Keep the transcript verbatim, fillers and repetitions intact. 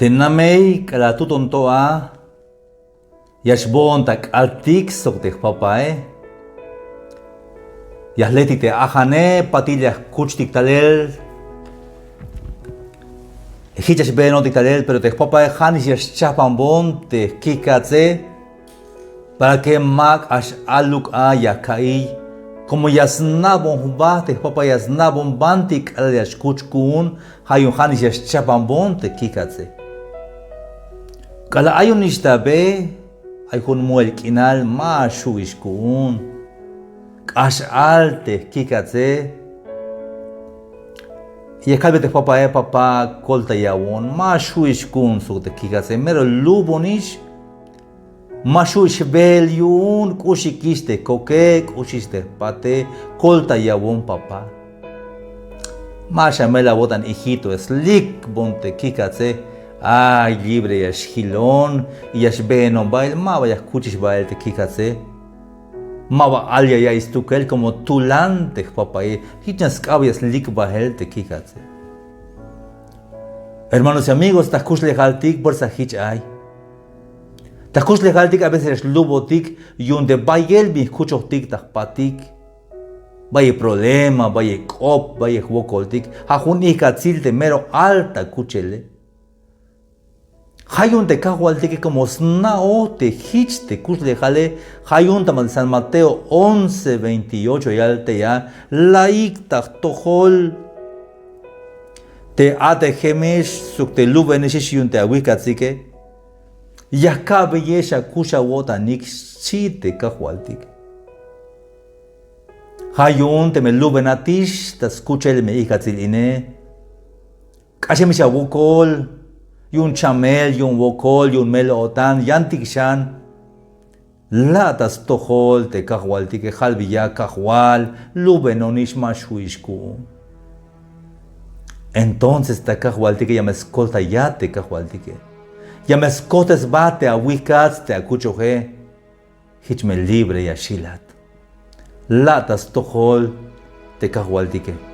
Te namey k'alal tuton to a, ya xboon ta k'altik sok te jpapae. Ya jletik te ajane, patil ya jkuchtik talel. Jich ya xbeenotik talel, pero te jpapae ja'nix ya xchajpanbon te jkijk'atse. Para que ma k'ax aluk a ya ka'iy. Como ya sna'bon jba te jpapae, ya sna'bon banti k'alal ya xkuch ku'un, ja' yu'un ja'nix ya xchajpanbon te jkijk'atse. K'alal ayonix ta be, ay jun mu'el k'inal ma xu'ix ku'un. K'ax al te jkijk'atse. Ya kalbe te jpapae: Papá, koltayawon, ma xu'ix ku'un sok te jkijk'atse, mero lubonix. Ma xu'ix beel yu'un, k'uxikix te jkoke, k'uxix te jpate, koltayawon papá. Ma xamel awo'tan hijito, ya slikbon te jkijk'atse. Ay, libre ya xjilon y ya xbeenon bael, maba ya jkuchix bael te jkijk'atse. Maba al ya ya'iy stukel como tulan te jpapae, jich nax sk'ab ya slik bael te jkijk'atse. Hermanos y amigos, ta jkuxlejaltik puersa jich ay. Ta jkuxlejaltik a veces ya xlubotik yu'un te bayel bin jkuchojtik ta jpatik. Bayel problema, bayel k'op, bayel jwokoltik. Ja' jun ijk'atsil te mero al ta kuchele. Ja' yu'un te Kajwaltike como sna'oj te jich te kuxlejale, ja' yu'un ta San Mateo once veintiocho ya yal te ya: La'ik ta jtojol te a'tejemex sok te lubenexex yu'un te awijk'atsike, ya jka'beyex akux awo'tanik, xchi te Kajwaltik. Ja' yu'un teme lubenatix ta skuchel me ijk'atsil ine, k'axemex awokol, yu'un chamel, yu'un wokol, yu'un mel-o'tan, yantik xan. La' ta stojol te Kajwaltike, jalbeya: Kajwal, lubenonix, ma xu'ix ku'un. Entonces ta Kajwaltike ya me skoltayat te Kajwaltike. Ya me skojtesbat te awijk'ats, te akuchoje. Jich me libre ya xilat. La' ta stojol te Kajwaltike.